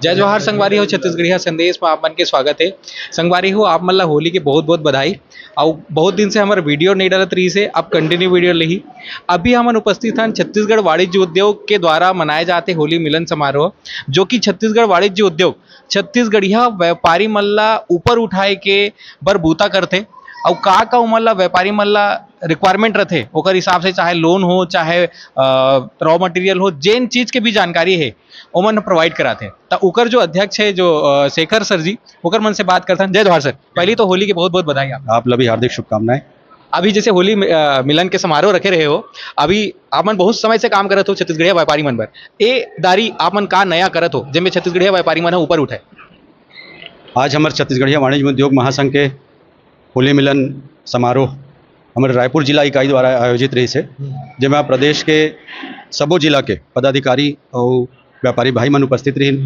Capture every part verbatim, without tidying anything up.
जय जोहार संगवारी हो, छत्तीसगढ़िया संदेश में आप मन के स्वागत है। संगवारी हो, आप मन ला होली के बहुत बहुत बधाई। अउ बहुत दिन से हमर वीडियो नहीं डालत रहिस हे, अब कंटिन्यू वीडियो लेही। अभी हमन उपस्थित हन छत्तीसगढ़ वाणिज्य उद्योग के द्वारा मनाए जाते होली मिलन समारोह, जो कि छत्तीसगढ़ वाणिज्य उद्योग छत्तीसगढ़िया व्यापारी मन ला ऊपर उठाए के बर बूता करथे। अउ का का उमन ला, व्यापारी मन ला रिक्वायरमेंट रथे, ओकर हिसाब से चाहे लोन हो, चाहे रॉ मटेरियल हो, जेन चीज के भी जानकारी है, ओमन प्रोवाइड कराथे। त ओकर जो अध्यक्ष है, जो अ, शेखर सर जी, ओकर मन से बात करथन। जय जोहार सर, पहली तो होली के बहुत बहुत बधाई आप। आप ला भी हार्दिक शुभकामनाएं। अभी जैसे होली मि-, अ, मिलन के समारोह रखे रहे हो, अभी आप मन बहुत समय से काम करत हो छत्तीसगढ़िया व्यापारी मन बर, ए दारी आप मन का नया करत हो जेमे छत्तीसगढ़िया व्यापारी मन ह ऊपर उठे? आज हमर छत्तीसगढ़िया वाणिज्य उद्योग महासंघ के होली मिलन समारोह हमर रायपुर जिला इकाई द्वारा आयोजित रहिस हे, जेमा प्रदेश के सबो जिला के पदाधिकारी अउ व्यापारी भाई मन उपस्थित रहिन।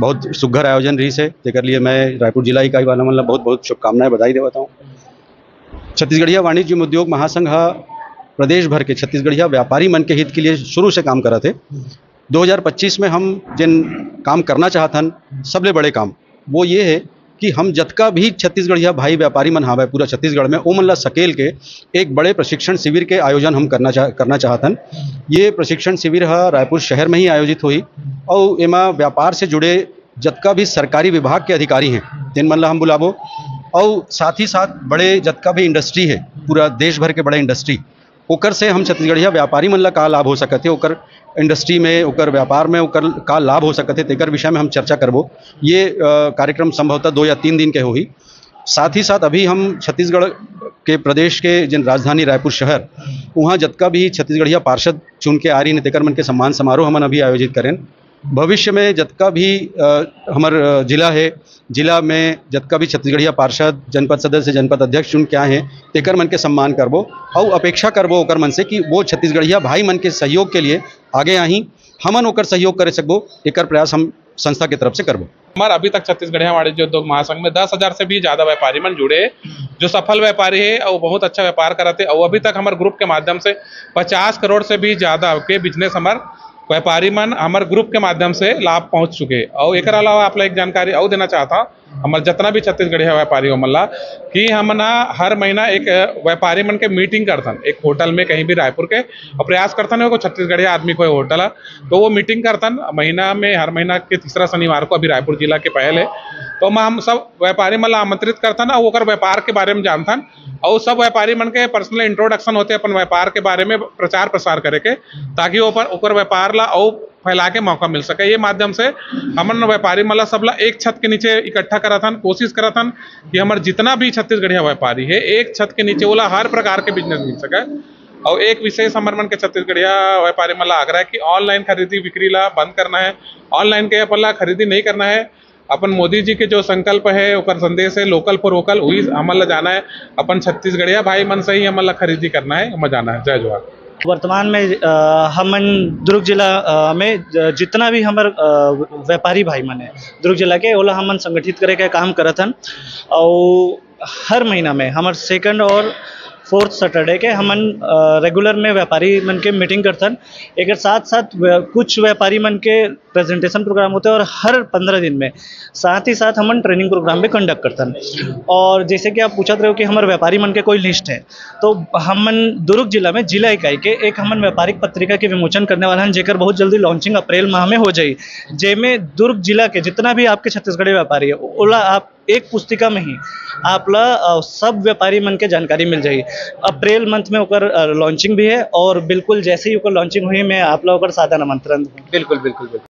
बहुत सुघर आयोजन रहिस हे, तेकर लिए मैं रायपुर जिला इकाई वाला मन ला बहुत बहुत शुभकामनाएं, बधाई देवत हूँ। छत्तीसगढ़िया वाणिज्य उद्योग महासंघ ह प्रदेश भर के छत्तीसगढ़िया व्यापारी मन के हित के लिए शुरू से काम करत हे। दो हज़ार पच्चीस में हम जिन काम करना चाहत हन, सबले बड़े काम वो ये है कि हम जतका भी छत्तीसगढ़िया भाई व्यापारी मन हावय पूरा छत्तीसगढ़ में, ओमन ला सकेल के एक बड़े प्रशिक्षण शिविर के आयोजन हम करना चाह करना चाहत हन। ये प्रशिक्षण शिविर ह रायपुर शहर में ही आयोजित होही, अउ एमा व्यापार से जुड़े जतका भी सरकारी विभाग के अधिकारी हैं, तेन मन ला हम बुलाबो, अउ साथ ही साथ बड़े जतका भी इंडस्ट्री है, पूरा देश भर के बड़े इंडस्ट्री, ओकर से हम छत्तीसगढ़िया व्यापारी मन ला का लाभ हो सकत हे, ओकर इंडस्ट्री में, ओकर व्यापार में, ओकर का लाभ हो सकत हे, तेकर विषय में हम चर्चा करबो। ये अ, कार्यक्रम संभवतः दो या तीन दिन के होही। साथ ही साथ अभी हम छत्तीसगढ़ के प्रदेश के जिन राजधानी रायपुर शहर, वहाँ जतका भी छत्तीसगढ़िया पार्षद चुन के आ रही, तेकर मन के सम्मान समारोह हमन अभी आयोजित करेन। भविष्य में जतका भी अ, हमर अ, जिला है, जिला में जतका भी छत्तीसगढ़िया पार्षद, जनपद सदस्य, जनपद अध्यक्ष चुन के आए हैं, तेकर मन के सम्मान करबो, अउ अपेक्षा करबो ओकर मन से कि वो छत्तीसगढ़िया भाई मन के सहयोग के लिए आगे आही, हमन ओकर सहयोग करे सकबो, एकर प्रयास हम संस्था के तरफ से करबो। हमार अभी तक छत्तीसगढ़िया वाणिज्य उद्योग महासंघ में दस हज़ार से भी ज्यादा व्यापारी मन जुड़े, जो सफल व्यापारी है और बहुत अच्छा व्यापार करत है, और अभी तक हमार ग्रुप के माध्यम से पचास करोड़ से भी ज्यादा के बिजनेस हमार व्यापारी मन हमार ग्रुप के माध्यम से लाभ पहुंच चुके। और एकर अलावा आप ला एक जानकारी और देना चाहता हूँ, हमर जितना भी छत्तीसगढ़िया व्यापारी हो मन ला, कि हमन ह हर महीना एक, अ, व्यापारी मन के मीटिंग करथन, एक होटल में कहीं भी रायपुर के, और प्रयास करथन एगो छत्तीसगढ़िया आदमी कोई होटल है, तो वो मीटिंग करथन महीना में, हर महीना के तीसरा शनिवार को, अभी रायपुर जिला के पहल है। तो हम, हम सब व्यापारी मन ला आमंत्रित करथन और ओकर व्यापार के बारे में जानथन, और सब व्यापारी मन के पर्सनल इंट्रोडक्शन होते अपन व्यापार के बारे में प्रचार प्रसार करे के, ताकि वो पर, ओकर व्यापार ला और फैला के मौका मिल सके। ये माध्यम से हमन व्यापारी मन ला, सबला एक छत के नीचे इकट्ठा करत हन, कोशिश करत हन कि हमर जितना भी छत्तीसगढ़िया व्यापारी है, एक छत के नीचे ओला हर प्रकार के बिजनेस मिल सके। और एक विशेष हमर मन के छत्तीसगढ़िया व्यापारी मन ला आग्रह है कि ऑनलाइन खरीदी बिक्री ला बंद करना है, ऑनलाइन के अपन ला खरीदी नहीं करना है। अपन मोदी जी के जो संकल्प है, ओकर संदेश है, लोकल फॉर वोकल, वही हमन ला जाना है। अपन छत्तीसगढ़िया भाई मन से ही हमन ला खरीदी करना है, हमन जाना है। जय जोहार। वर्तमान में, अ, हमन दुर्ग जिला, अ, में ज-, जितना भी हमर, अ, व्यापारी भाई मन है दुर्ग जिला के, ओला हमन संगठित करे के काम करत हन। अउ हर महीना में हमर सेकंड और फोर्थ सैटरडे के हमन, अ, रेगुलर में व्यापारी मन के मीटिंग करथन। एकर साथ साथ व्य-, कुछ व्यापारी मन के प्रेजेंटेशन प्रोग्राम होते हैं और हर पंद्रह दिन में साथ ही साथ हमन ट्रेनिंग प्रोग्राम भी कंडक्ट करथन। और जैसे कि आप पूछत रहे हो कि हमर व्यापारी मन के कोई लिस्ट है, तो हमन दुर्ग जिला में जिला इकाई के एक हमन व्यापारिक पत्रिका के विमोचन करने वाला हन, जेकर बहुत जल्दी लॉन्चिंग अप्रैल माह में हो जाई, जेमे दुर्ग जिला के जितना भी आपके छत्तीसगढ़ी व्यापारी है, ओला आप एक पुस्तिका में ही आप ला, अ, सब व्यापारी मन के जानकारी मिल जाई। अप्रैल मंथ में ओकर, अ, लॉन्चिंग भी है और बिल्कुल जैसे ही ओकर लॉन्चिंग हुई, मैं आप ला ओकर सादर आमंत्रण दूँ। बिल्कुल, बिल्कुल, बिल्कुल।